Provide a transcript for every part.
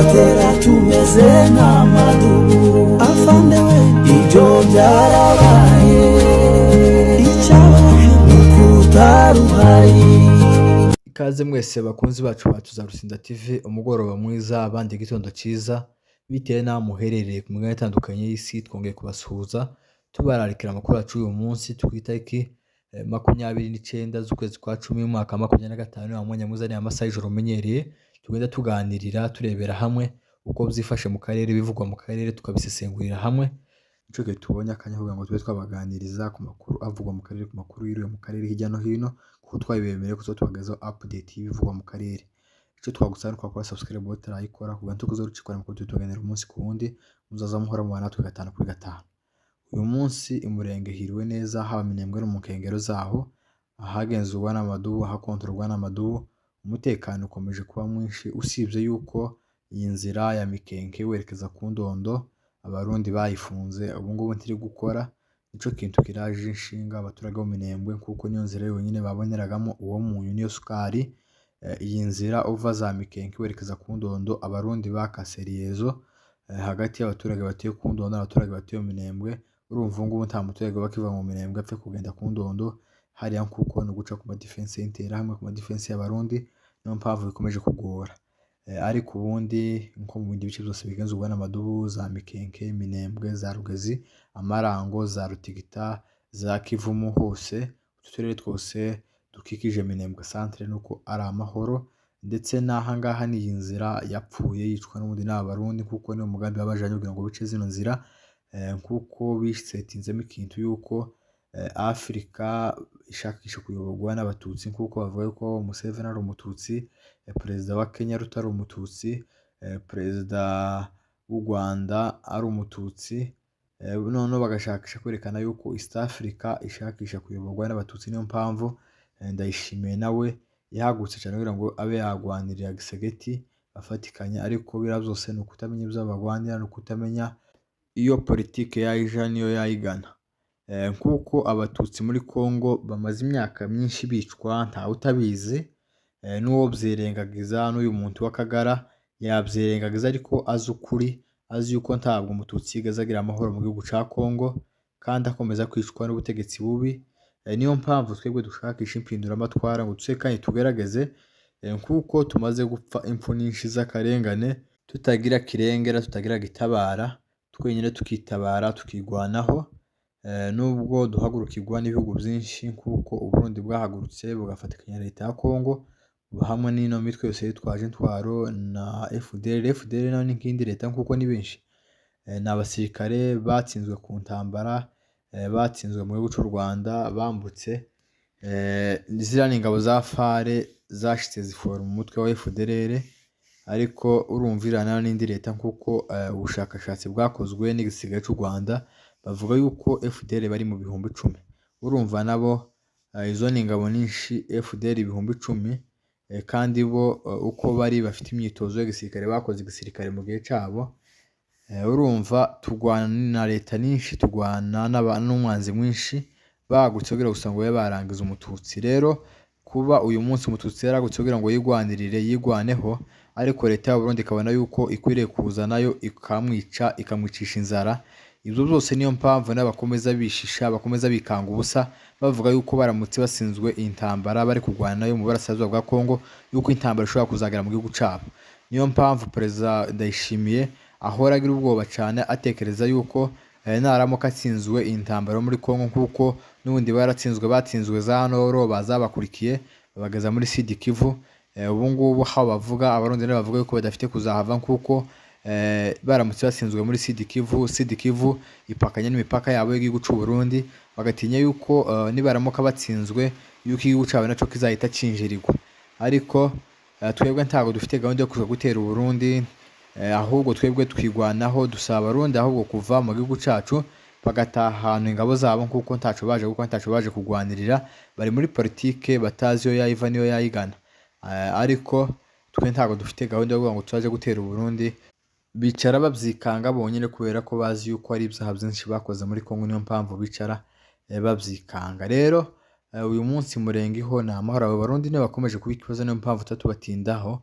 Tugatera tumeze nk'amadubu. Afande we, ibyo byarabaye. Icyabaye ni uko utaruhari. Ikaze mwese bakunzi bacu ba Tuzarusinda TV, umugoroba mwiza, abandi igitondo cyiza, bitewe n'aho muherereye ku migabane itandukanye y'isi. Twongeye kubasuhuza, tubararikira amakuru yacu y'uyu munsi ku itariki 29 z'ukwezi kwa 10, umwaka wa 25. Wa mwanya mwiza ni amasaha y'ijoro umenyereye, tugenda tuganirira, turebera hamwe uko byifashe mu karere, ibivugwa mu karere tukabisesengurira hamwe. Nico gihe tubonye akanya kugira ngo tube twabaganiriza ku makuru avugwa mu karere, ku makuru yiriwe mu karere hirya no hino, kuko twabibemereye ko tuba tubagezaho update y'ibivugwa mu karere. Icyo twagusaba ni twakora subscribe utarayikora, kugira ngo tukuze amakuru tutuganira umunsi ku wundi, muzaza muhora mubana natwe gatanu kuri gatanu. Uyu munsi Imurenge hiriwe neza, haba Minembwe no mu nkengero zaho, ahagenzurwa n'amadubu, ahakontororwa n'amadubu, umutekano ukomeje kuba mwinshi, usibye yuko iyi nzira ya Mikenke werekeza ku Ndondo Abarundi bayifunze, ubu ngubu ntiri gukora. Nico kintu kiraje inshinga abaturage bo Minembwe, kuko niyo nzira yonyine baboneragamo uwo munyu n'iyo sukari. Iyi nzira uva za Mikenke werekeza ku Ndondo, Abarundi bakase liaison hagati y'abaturage batuye ku Ndondo n'abaturage batuye mu Minembwe. Urumva ubu ngubu nta muturage wakiva mu Minembwe apfe kugenda ku Ndondo hariya, kuko ni uguca ku madefense y'Interahamwe, ku madefense y'Abarundi, niyo mpamvu bikomeje kugora. Ariko ubundi nko mu bindi bice byose bigenzurwa n'amadubu, za Mikenke, Minembwe, za Rugezi, Amarango, za Rutigita, za Kivumu, hose utu turere twose dukikije Minembwe centre, nuko ari amahoro. Ndetse n'aha ngaha ni iyi nzira yapfuye yicwa n'ubundi n'aba Barundi, kuko niwo mugambi babajanye kugira ngo bice zino nzira, kuko bisetinzemo ikintu yuko Afurika ishakisha kuyoborwa n'Abatutsi, nk'uko bavuga yuko Museveni ari Umututsi, perezida wa Kenya Ruto ari Umututsi, perezida w'u Rwanda ari Umututsi, noneho bagashakisha kwerekana yuko East Africa ishakisha kuyoborwa n'Abatutsi. Niyo mpamvu Ndayishimiye nawe yahagurutse cyane kugira ngo abe yarwanirira Tshisekedi bafatikanya, ariko biriya byose ni ukutamenya ibyo barwanira, ni ukutamenya iyo politike yayija niyo yayigana. Nk'uko Abatutsi muri Congo bamaze imyaka myinshi bicwa, ntawe utabizi, n'uwo byirengagiza, n'uyu muntu w'Akagara yabyirengagiza, ariko azi ukuri, azi yuko ntabwo Umututsi yigeze agira amahoro mu gihugu cya Congo, kandi akomeza kwicwa n'ubutegetsi bubi. Niyo mpamvu twebwe dushakisha impinduramatwara ngo tuse kandi tugerageze, nk'uko tumaze gupfa impfu nyinshi z'akarengane, tutagira kirengera, tutagira gitabara, twenyine tukitabara, tukigwanaho, nubwo duhagurukirwa n'ibihugu byinshi, nk'uko Uburundi bwahagurutse bugafatikanya na leta ya Congo hamwe n'ino mitwe yose yitwaje intwaro na FDLR. FDLR nayo ni nk'indi leta, nk'uko ni benshi, ni abasirikare batsinzwe ku ntambara, batsinzwe mu gihugu cy'u Rwanda bambutse. Ziriya ni ingabo za FAR zashitse ziforoma umutwe wa FDLR, ariko urumva iriya nayo n'indi leta, nk'uko ubushakashatsi bwakozwe n'igisirikare cy'u Rwanda bavuga yuko FDLR bari mu 10,000. Urumva nabo izo ni ingabo nyinshi, FDLR 10,000, kandi bo uko bari bafite imyitozo y'igisirikare, bakoze igisirikare mu gihe cyabo. Urumva turwana na leta nyinshi, turwana n'umwanzi mwinshi, bagutse kugira gusa ngo babe barangiza Umututsi. Rero kuba uyu munsi Umututsi yaragutse kugira ngo yigwanirire, yigwaneho, ariko leta y'u Burundi ikabona yuko ikwiriye kuza nayo ikamwica, ikamwicisha inzara, ibyo byose niyo mpamvu nabo bakomeza bishisha, bakomeza bikanga ubusa, bavuga yuko baramutse batsinzwe intambara bari kurwana nayo mu burasirazuba bwa Congo, yuko intambara ishobora kuzagera mu gihugu cyabo. Niyo mpamvu perezida Ndayishimiye ahora agira ubwoba cyane, atekereza yuko naramuka atsinzwe intambara yo muri Congo, nk'uko n'ubundi baratsinzwe, batsinzwe za Nord, bazabakurikiye babageza muri Sud Kivu. Ubu ngubu aho bavuga, Abarundi nabo bavuga yuko badafite kuzahava, nk'uko baramutse batsinzwe muri Sud Kivu, Sud Kivu ipakanye n'imipaka yabo y'igihugu cy'u Burundi, bagatinya yuko nibaramuka batsinzwe yuko igihugu cyabo nacyo kizahita cinjirirwa. Ariko twebwe ntabwo dufite gahunda yo kuza gutera Uburundi, ahubwo twebwe twigwanaho. Dusaba Abarundi ahubwo kuva mu gihugu cyacu, bagataha ahantu ingabo zabo, kuko ntaco baje gukora, ntaco baje kugwanirira. Bari muri politike batazi iyo yayiva niyo yayigana. Ariko twe ntabwo dufite gahunda yo kuvuga ngo turaje gutera Uburundi. Bicara babyikanga bonyine kubera ko bazi yuko ari ibyaha byinshi bakoze muri Congo, niyo mpamvu bicara babyikanga. Rero uyu munsi Murengeho ni amahoro. Abo Barundi nibo bakomeje kuba ikibazo, niyo mpamvu tuba tubatindaho.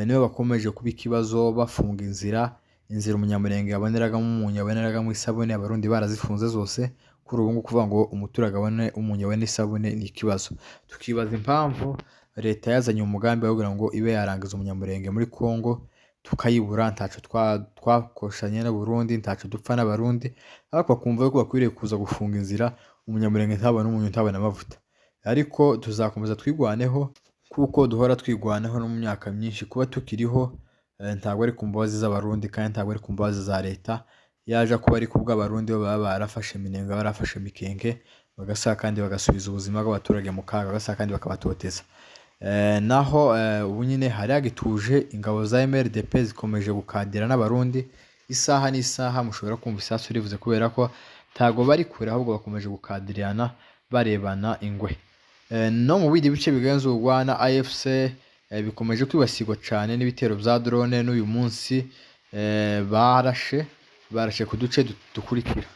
Nibo bakomeje kuba ikibazo, bafunga inzira, inzira Umunyamulenge yaboneragamo umunyu, yaboneragamo isabune, Abarundi barazifunze zose. Kuri ubu ngubu kuvuga ngo umuturage abone umunyu, abone isabune ni ikibazo. Tukibaza impamvu leta yazanye umugambi wo kugira ngo ibe yarangiza Umunyamulenge muri Congo, tukayibura. Ntaco twakoshanye n'Uburundi, ntaco dupfa n'Abarundi, ariko bakumva yuko bakwiriye kuza gufunga inzira, Umunyamulenge ntabone umunyu, ntabone amavuta. Ariko tuzakomeza twigwaneho kuko duhora twigwanaho no mu myaka myinshi. Kuba tukiriho ntabwo ari ku mbabazi z'Abarundi, kandi ntabwo ari ku mbabazi za leta. Yaje kuba ari kubw'Abarundi, bo baba barafashe Minembwe, barafashe Mikenke, bagasa kandi bagasubiza ubuzima bw'abaturage mu kaga, bagasa kandi bakabatoteza. Naho ubu nyine hari hagituje ingabo za MRDP zikomeje gukandira n'Abarundi, isaha n'isaha mushobora kumva isasu rivuze, kubera ko ntago bari kure, ahubwo bakomeje gukadirana barebana ingwe. No mu bindi bice bigenzurwa na AFC bikomeje kwibasirwa cyane n'ibitero bya drone. N'uyu munsi barashe ku duce dukurikira: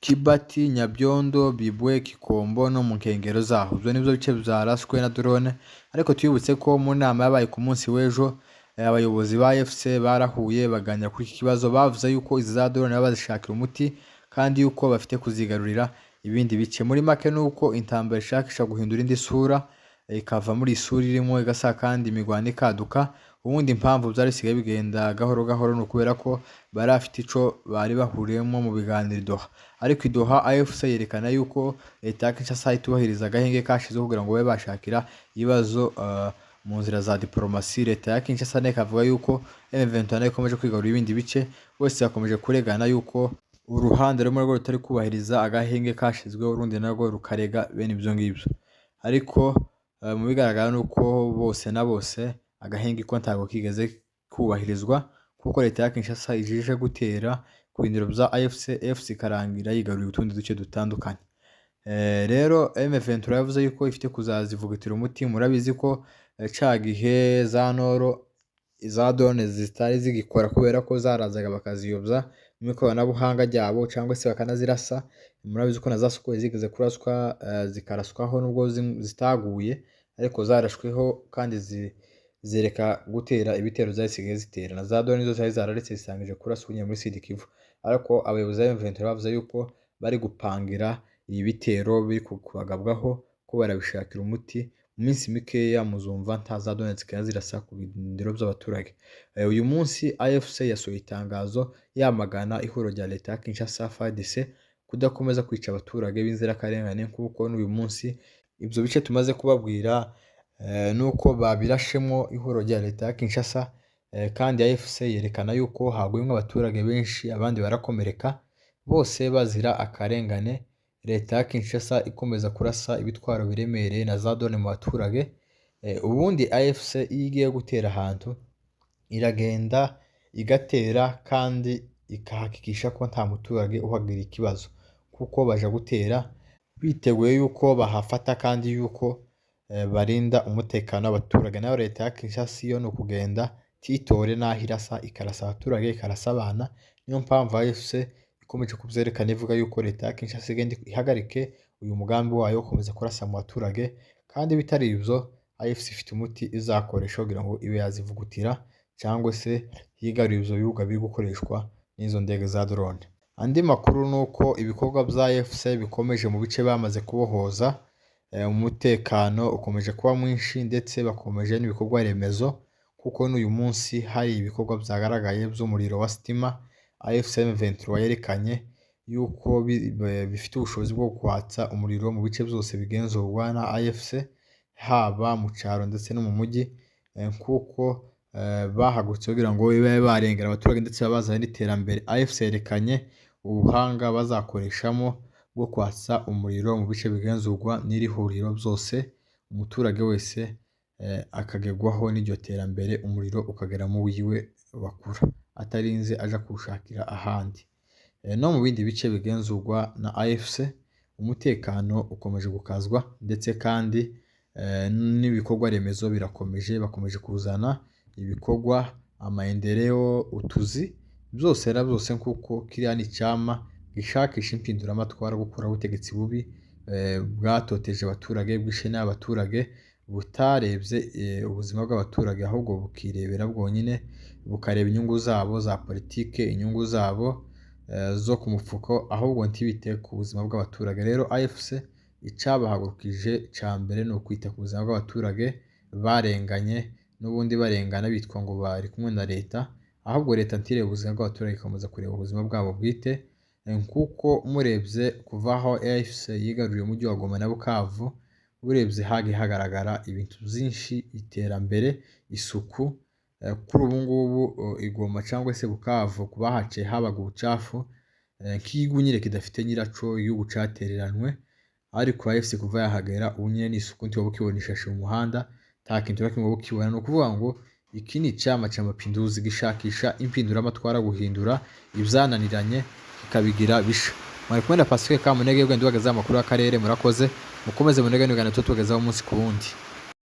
Kibati, Nyabyondo, Bibwe, Kikombo no mu nkengero zaho. Ibyo nibyo bice byaraswe na drone. Ariko twibutse ko mu nama yabaye ku munsi w'ejo, abayobozi ba AFC barahuye baganira kuri iki kibazo, bavuze yuko izi za drone baba bazishakira umuti, kandi yuko bafite kuzigarurira ibindi bice. Muri make ni uko intambara ishakisha guhindura indi sura, ikava muri isura irimo igasa, kandi imirwano ikaduka. Ubundi impamvu byari bisigaye bigenda gahoro gahoro ni ukubera ko bari bafite ico bari bahuriyemo mu biganiro i Doha. Ariko i Doha AFC yerekana yuko leta ya Kinshasa itubahiriza agahenge kashizeho kugira ngo babe bashakira ibibazo mu nzira za diplomasi. Leta ya Kinshasa nayo ikavuga yuko M23 nayo ikomeje kwigarurira ibindi bice. Bose bakomeje kuregana yuko uruhande rumwe rwo rutari kubahiriza agahenge kashizweho, urundi narwo rukarega bene ibyo ngibyo. Ariko mu bigaragara ni uko bose na bose agahenge ko ntabwo kigeze kubahirizwa, kuko leta ya Kinshasa ijije gutera ku birindiro bya AFC, AFC ikarangira yigaruriye utundi duce dutandukanye. Rero M23 yavuze yuko ifite kuzazivugutira umuti. Murabizi ko ca gihe za noro za drone zitari zigikora, kubera ko zarazaga bakaziyobya mu ikoranabuhanga ryabo cyangwa se bakanazirasa. Murabizi ko na za Sukhoi zigeze kuraswa, zikaraswaho nubwo zitaguye, ariko zarashweho kandi zireka gutera ibitero zasigaye zitera. Na za drone zose zari zararetse zisangije kuraswa nyine muri Sud Kivu. Ariko abayobozi ba M23 bavuze yuko bari gupangira ibi bitero biri kubagabwaho, ko barabishakira umuti. Mu minsi mikeya muzumva nta za drone zikaba zirasa ku birindiro by'abaturage. Uyu munsi AFC yasohoye itangazo yamagana ihuriro rya leta ya Kinshasa FARDC kudakomeza kwica abaturage b'inzirakarengane, kuko n'uyu munsi ibyo bice tumaze kubabwira nuko babirashemo ihuriro rya leta ya Kinshasa. Kandi AFC yerekana yuko haguyemo abaturage benshi, abandi barakomereka, bose bazira akarengane. Leta ya Kinshasa ikomeza kurasa ibitwaro biremereye na za drone mu baturage. Ubundi AFC iyo igiye gutera ahantu iragenda igatera, kandi ikahakikisha ko nta muturage uhagira ikibazo, kuko baja gutera biteguye yuko bahafata, kandi yuko barinda umutekano w'abaturage. Nayo leta ya Kinshasa yo ni ukugenda titore n'aho irasa, ikarasa abaturage, ikarasa abana. Niyo mpamvu AFC ikomeje kubyerekana ivuga yuko leta ya Kinshasa igenda ihagarike uyu mugambi wayo wo gukomeza kurasa mu baturage, kandi bitari ibyo AFC ifite umuti izakoresha kugira ngo ibe yazivugutira cyangwa se yigarurire ibyo bibuga biri gukoreshwa n'izo ndege za drone. Andi makuru ni uko ibikorwa bya AFC bikomeje mu bice bamaze kubohoza, umutekano ukomeje kuba mwinshi, ndetse bakomeje n'ibikorwa remezo, kuko n'uyu munsi hari ibikorwa byagaragaye by'umuriro wa sitima. AFC M23 yerekanye yuko bifite ubushobozi bwo kwatsa umuriro mu bice byose bigenzurwa na AFC, haba mu cyaro ndetse no mu mujyi, kuko bahagurutse kugira ngo babe barengera abaturage ndetse babazane n'iterambere. AFC yerekanye ubuhanga bazakoreshamo bwo kwatsa umuriro mu bice bigenzurwa n'iri huriro byose, umuturage wese akagerwaho n'iryo terambere, umuriro ukagera mu wiwe bakura atarinze aja kuwushakira ahandi. No mu bindi bice bigenzurwa na AFC umutekano ukomeje gukazwa, ndetse kandi n'ibikorwa remezo birakomeje, bakomeje kuzana ibikorwa, amaendeleo, utuzi byose na byose, kuko kiriya ni icyama gishakisha impinduramatwara, gukuraho ubutegetsi bubi bwatoteje abaturage, bwishe n'abaturage, butarebye ubuzima bw'abaturage, ahubwo bukirebera bwonyine, bukareba inyungu zabo za politike, inyungu zabo zo ku mufuko, ahubwo ntibite ku buzima bw'abaturage. Rero AFC icabahagurukije ca mbere ni ukwita ku buzima bw'abaturage barenganye, n'ubundi barengana bitwa ngo bari kumwe na leta, ahubwo leta ntirebe ubuzima bw'abaturage, igakomeza kureba ubuzima bwabo bwite. Kuko murebye kuva aho AFC yigaruriye umujyi wa Goma na Bukavu, urebye hagiye hagaragara ibintu byinshi, iterambere, isuku. Kuri ubu ngubu i Goma cyangwa se Bukavu ku bahaciye habaga ubucafu nk'igihugu nyine kidafite nyiraco, igihugu catereranwe, ariko AFC kuva yahagera ubu nyine ni isuku, ntiwaba ukibona ishashi mu muhanda, nta kintu na kimwe waba ukibona. Ni ukuvuga ngo iki ni icama ca Mapinduzi gishakisha impinduramatwara, guhindura ibyananiranye kikabigira bisha. Mwari kumwe na Pacifique Kamunege, ugenda ubagezaho amakuru y'akarere. Murakoze, mukomeze munege n'ibiganiro tuba tubagezaho umunsi ku wundi.